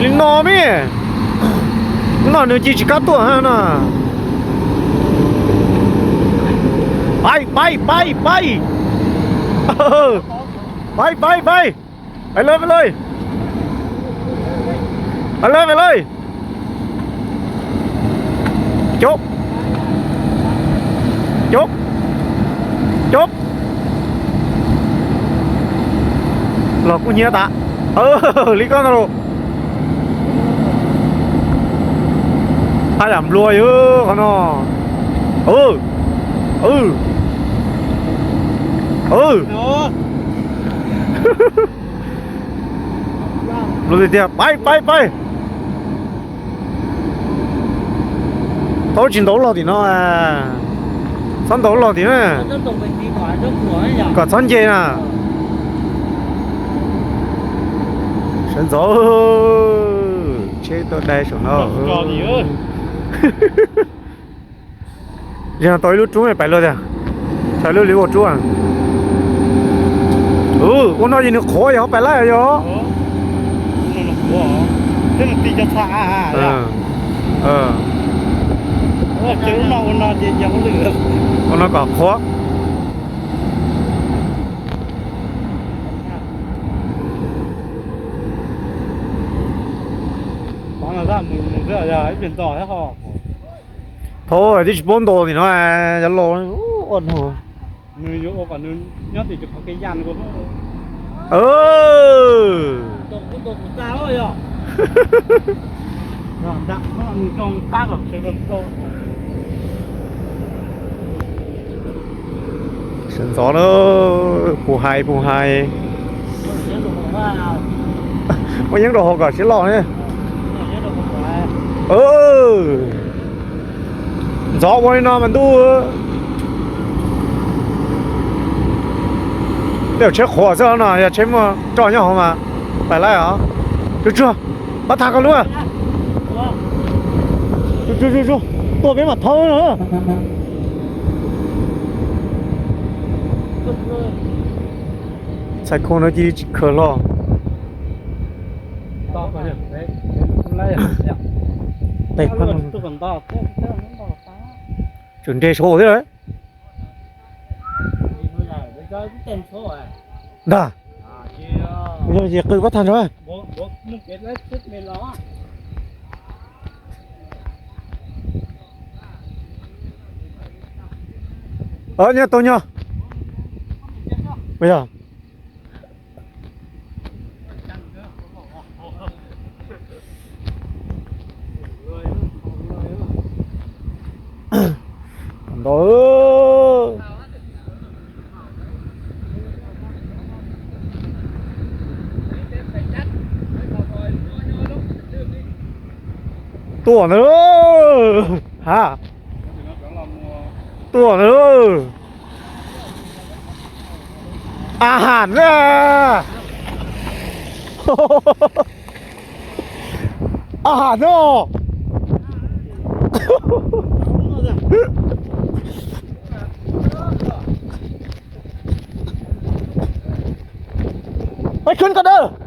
No me, no nws cia tsis kam tuaj no. Pais, pais, pais, pais. Pais, pais, pais. Pais lawm, pais lawm. Pais lawm, pais lawm. Cov, cov, cov. Los kuj hnyiab tas. Li koj ntag los. Haj yam nplua yog qhov no. Nplua tiag tiag, pais, pais, pais. Thaub tsis ntaus los tim no, txhob ntaus los tim no, kom txhob nce na. Sawv ntxov, tsheb tuaj dai saum no. Yog tau ib lub roob pais luaj tiag, thaum lub li ua roob. Ua no ces nws qhuav yog pais laij yog. Ua no kom qhuav. Thaub twb tsis paub ntaus tim no, cov laus ua no. Sawv ntxov na, puv hais puv hais. Muaj yeeb rau hauv kom siab loj ne. Ntxov ua li no mas ntuj. Tej tsheb qhuav xwb no, yog tsheb muaj roj nyob hauv mas pais laij os. Tsuag tsuag, pab tham koj lub. Tsuag tsuag, tuaj peb mam thaub no. Txhais khau no cia li tsis khaws hlo. Tsum nres saud thiab lawm. Ntag. Yog ces qw pab tag nrho. Nyob tau nyob. Yog. Ntau. Tuaj ntawd. Ha. Tuaj ntawd. A has na. A has no. Ej, khwv koj dawb.